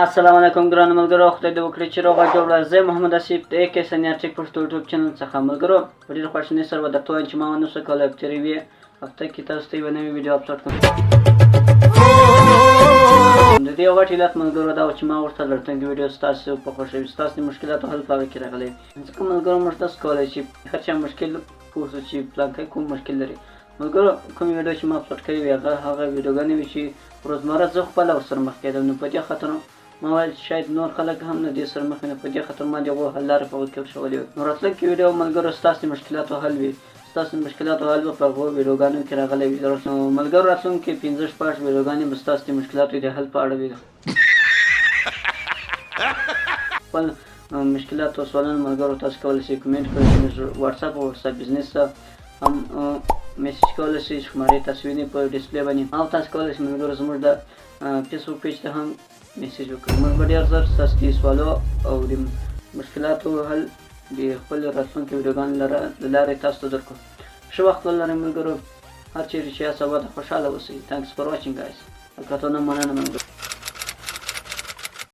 السلام علیکم ګرانو ملګرو، خدای دې وکړي چې روغه جوړه. زه محمد آصف د AK سنیار ټیک پښتو یوټیوب چینل څخه. ملګرو، په ډېر خواشینۍ سره به درته ووایم چې ما ونه شو کولی په تېرې یوې هفته کې تاسو ته یوه نوې ویډیو اپلوډ کړم. د دې یو غټ علت ملګرو دا و چې ما غوښتل راتلونکې ویډیو ستاسو په خوښه وي، ستاسو د مشکلاتو حل په هغه کې راغلی. ځکه ملګرو موږ تاسو کولی چې هر چا مشکل پوه شو چې پلانکی کوم مشکل لري. ملګرو، کومې ویډیو چې ما اپلوډ کړې وي، هغه ویډیوګانې وي چې روزمره زه خپله ورسره مخ کېدم. نو په دې خاطر ما ویل چې شاید نور خلک هم له دې سره مخ وي، نو په دې خاطر ما د هغو حل لارې په هغو کې ورښولې وي. نو راتلونکې ویډیو ملګرو ستاسو د مشکلاتو حل وي، ستاسو د مشکلاتو حل به په هغو ویډیوګانو کې راغلی وي. نو ملګرو، راتلونکې 5 6 ویډیوګانې به ستاسو د مشکلاتو د حل په اړه وي. خپل مشکلات او سوالونه ملګرو تاسو کولی شئ کمنټ کړئ، زموږ واتساپ او واتساپ بزنس ته هم میسج کولی شئ، شمارې تاسو وینئ په ډسپلی باندې. او تاسو کولی شئ ملګرو زموږ د فیسبوک پیج ته هم میسج وکړئ. موږ به ډېر زر ستاسو د سوالو او د مشکلاتو حل د خپل راتلونکي ویډیوګانو له لارې تاسو ته درکړو. ښه وخت ولرئ ملګرو، هر چېرې چې یاست سبا ته خوشحاله اوسئ. Thanks for watching guys. له کتو نه مننه ملګرو.